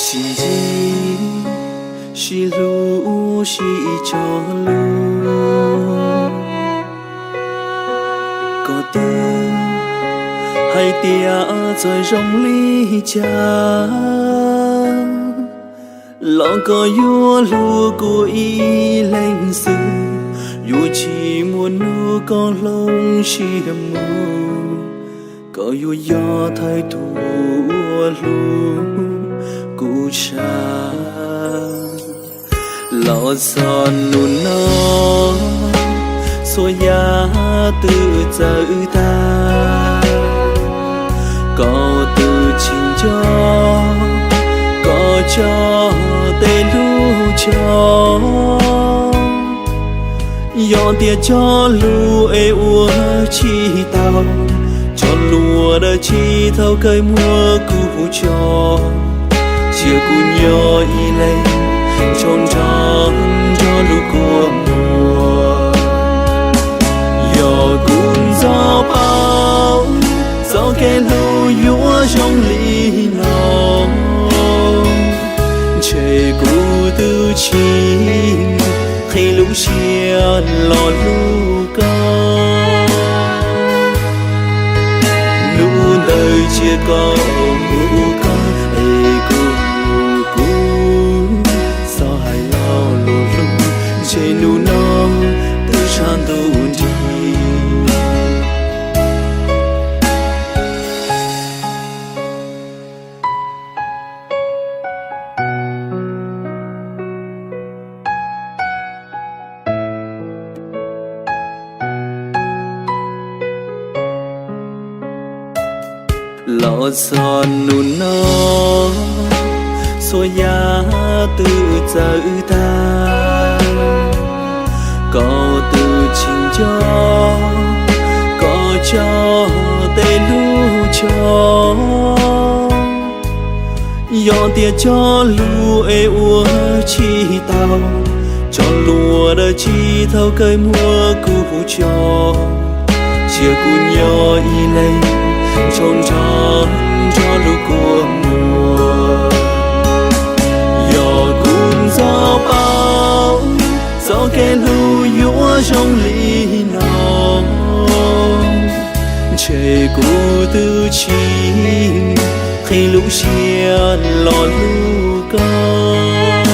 Tsis ntsib, sib hlub sib tso lus, koj twb hais tias txawm zoo li cas los koj yuav hlub kuv ib leeg xwb, yuav tsis muaj hnub koj hloov siab mus, koj yuav yog thawj tug uas hlub kuv tshaj. Los txog hnub no, txhua yam twb txawv tag, koj twb tsis nco koj tso tej lub tshoob. Yog tias tso lus es ua tsis tau, tso lus dab tsi thaum kawg muab kuv tso, cia kuv nyob ib leeg tshoob nrog nrog lub kua muag. Yog kuv ntxov paub txoj kev hlub yuav zoo li no, ntshe kuv twb tsis nqhis lub siab los hlub koj. Hnub ntawd cia koj mus ua koj es kuv mus kuv, txhob hais lo lus hlub, ntshe hnub no twb sab ntuj nrig. Los txog hnub no, txhua yam twb txawv tag, koj twb tsis nco koj tso tej lub tshoob. Yog tias tso lus es ua tsis tau, tso lus dab tsi thaum kawg muab kuv tso, cia kuv nyob ib leeg tshoob nrog nrog lub kua muag. Yog kuv ntxov paub txoj kev hlub yuav zoo li no, ntshe kuv twb tsis nqhis lub siab los hlub koj.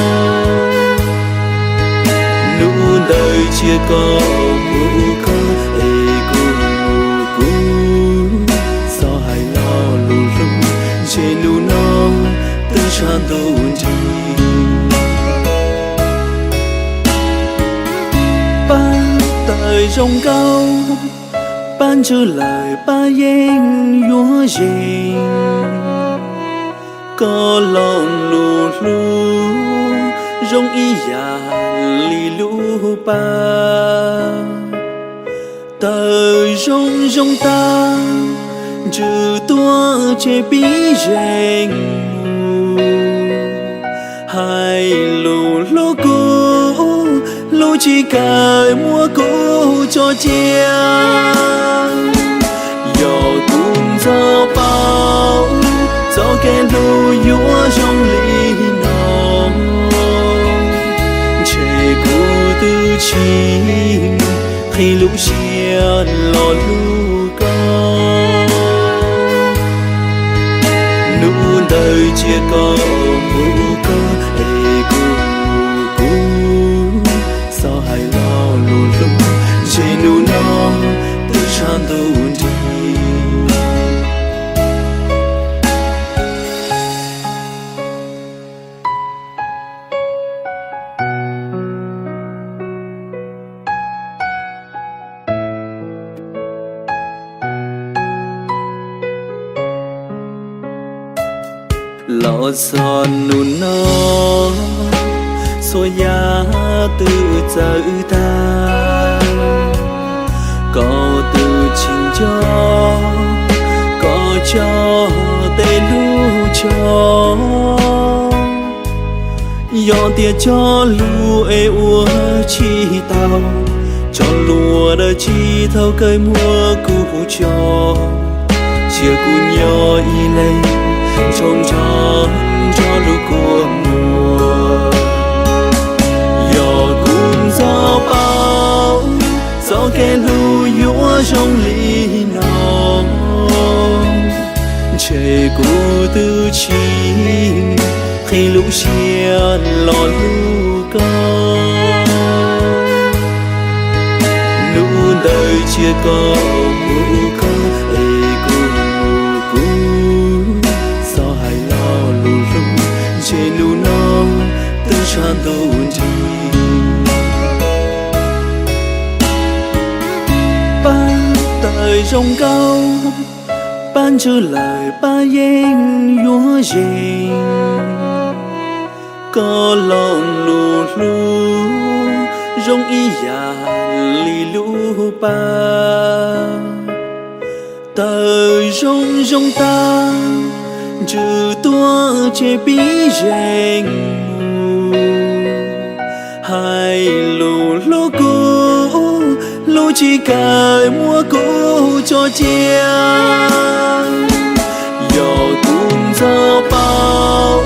Hnub ntawd cia koj mus ua koj es kuv mus kuv, txhob hais lo lus hlub, ntshe hnub no twb sab ntuj nrig. Pab tawm zoo nkauj, pab ntswg lawm pab yeej yuav zeeg. Koj lo lus hlub zoo ib yam li lub pab, tawm zoo zoo tag, ntsws tuaj tseg pib zeeg mus. Hais lus hlub kuv, hlub tsis kawg muab kuv tso cia. Yog kuv ntxov paub txoj kev hlub yuav zoo li no, ntshe kuv twb tsis nqhis lub siab los hlub koj. Hnub ntawd cia koj mus ua koj es kuv mus kuv, txhob hais lo lus hlub, ntshe hnub no twb sab ntuj nrig. Los txog hnub no, txhua yam twb txawv tag, koj twb tsis nco koj tso tej lub tshoob. Yog tias tso lus es ua tsis tau, tso lus dab tsi thaum kawg muab kuv tso, cia kuv nyob ib leeg tshoob nrog nrog lub kua muag. Yog kuv ntxov paub txoj kev hlub yuav zoo li no, ntshe kuv twb tsis qhib lub siab los hlub koj. Hnub ntawd cia koj mus ua koj es kuv mus ua kuv, txhob hais lo lus hlub, ntshe hnub no twb tshav ntuj nrig. Pab tawm zoo nkauj, pab ntswg lawm pab yeej yuav zeeg. Koj lo lus hlub zoo ib yam li lub pab, tawm zoo zoo tag, ntsws tuaj tseg pib zeeg mus. Hais lus hlub kuv, hlub tsis kawg muab kuv tso cia. Yog kuv ntxov paub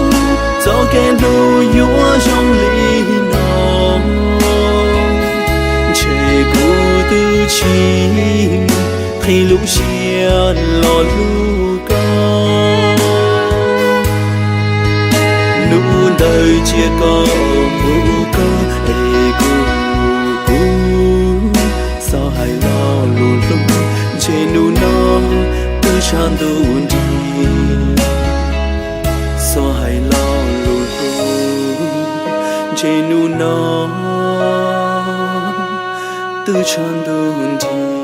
txoj kev hlub yuav zoo li no, ntshe kuv twb tsis qhib lub siab los hlub koj. Hnub ntawd cia koj mus ua koj es kuv mus ua kuv, txhob hais lo lus hlub, ntshe hnub no twb tshav ntuj nrig. Txhob hais lo lus hlub, ntshe hnub no twb tshav ntuj nrig.